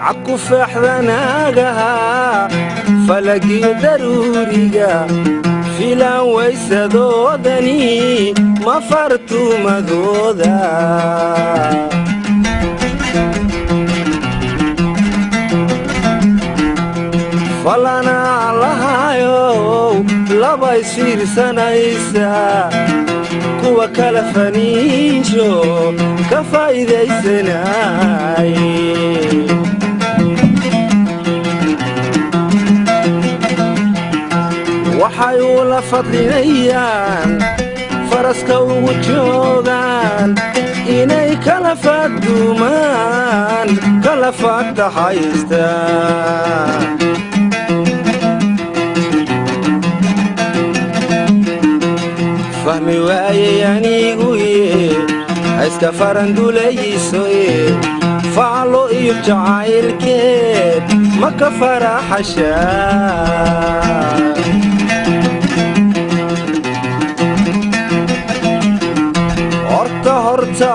Caku feexdanaagaha falagii daruuriga filaan waysadoodani ma fartuumadooda. Falanaa lahayow laba isfiirsanaysa kuwa kala faniinjo ka faa'iidaysanay. Waxay ula fadlinayaan faraska ugu joogaan inay kala fadduumaan kala fataxaystaan. Fahmi waayey aniguye hayska farandulaysoye faclo iyo jacaylkeed ma ka faraxashaa. Horta horta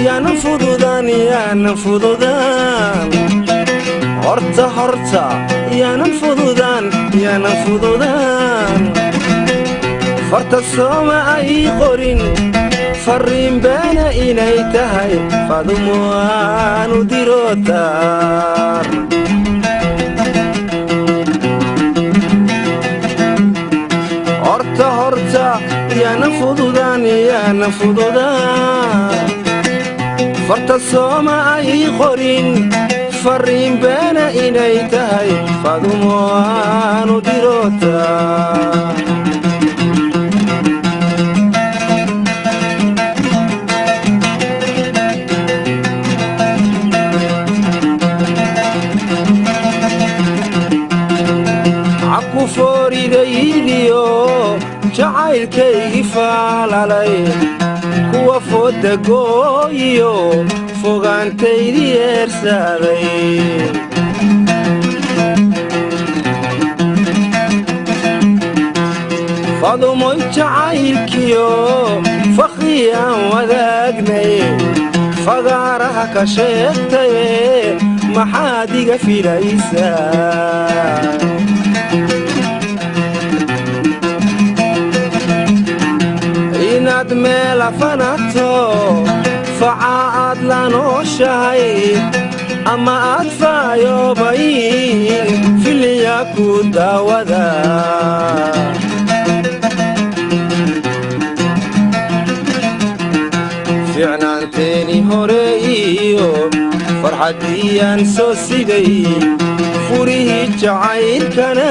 yaanan fududaan, yaanan fududaan. Horta horta yaanan fududaan, yaanan fududaan. Farta sooma ay qorin farriin beena inay tahay fadumo aanu dirotaar. Horta horta yaanan fududaan, yaanan fududaan. Farta sooma ay qorin farriin beena inay tahay fadumo aanu dirotaar. Caku fooridaydiyo jacaylkaygii faalalay kuwa fooda gooyiyo fogaantaydii eersaaday. Fadumoy jacaylkiyo fakhriyaan wadaagnay fagaaraha ka sheegtaye maxaad iga filaysaa? Inaad meel afanato faca aad la nooshahay ama aad faayoobayn filiya ku daawada. Fiicnaanteeni hore iyo farxaddiyaan soo siday furihii jacaylkana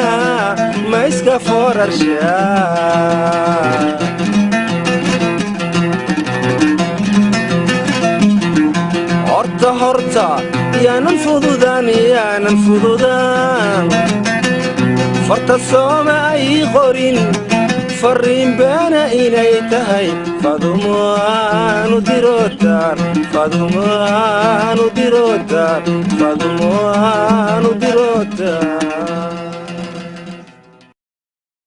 ma iska foorarshaa. Horta horta yaanan fududaan, yaanan fududaan. Farta sooma ay qorin farriin beena inay tahay fadumo aanu dirotaar, fadumo aanu dirotaar, fadumo aanu dirotaar.